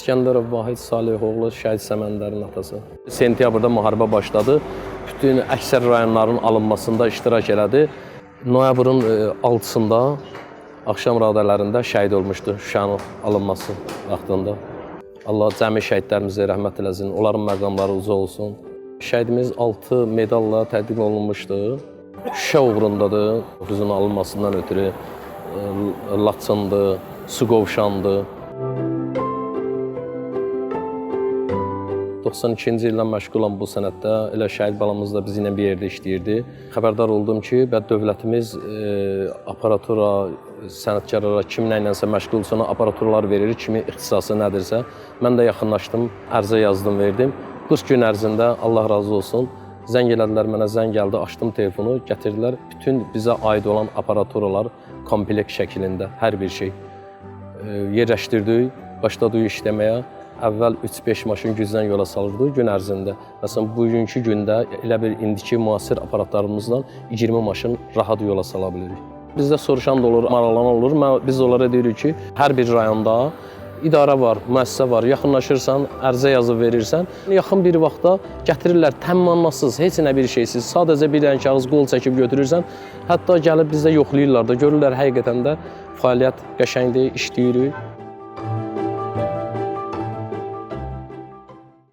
İskəndərov Vahid Salihoğlu, şəhid Səməndərin atası. Sentyabrda müharibə başladı. Bütün əksər rayonların alınmasında iştirak elədi. Noyabrın 6-sında axşam radələrində şəhid olmuşdu Şuşanın alınması vaxtında. Allah cəmi şəhidlərimizə rəhmət eləsin, onların məqamları uca olsun. Şəhidimiz 6 medalla təqdim olunmuşdu. Şuşa uğrundadır, Qızın alınmasından ötürü Laçındır, Suqovşandır. 92-ci ildən məşğulam bu sənətdə. Elə şəhid balamız da bizimlə bir yerdə işləyirdi. Xəbərdar oldum ki, və dövlətimiz aparatura, sənətkarlara kim nə ilənsə məşğulsa ona aparaturalar verir, kimi ixtisası nədirsə. Mən də yaxınlaşdım, ərizə yazdım, verdim. 40 gün ərzində Allah razı olsun, zəng elədilər mənə, zəng gəldi, açdım telefonu, gətirdilər bütün bizə aid olan aparaturalar komplekt şəklində hər bir şey yerləşdirdik, başladıq işləməyə. Əvvəl 3-5 maşın güclə yola salırdıq gün ərzində. Məsələn, bugünkü gündə elə bir indiki müasir aparatlarımızla 20 maşın rahat yola sala bilirik. Bizdə soruşan da olur, maraqlanan olur. Biz onlara deyirik ki, hər bir rayonda idarə var, müəssisə var. Yaxınlaşırsan, ərizə yazıb verirsən. Yaxın bir vaxtda gətirirlər təmannasız, heç nə bir şeysiz. Sadəcə bir dənə kağız qol çəkib götürürsən. Hətta gəlib bizdə yoxlayırlar da, görürlər həqiqətən də fəaliyyət qəşəngdir, işləyirik.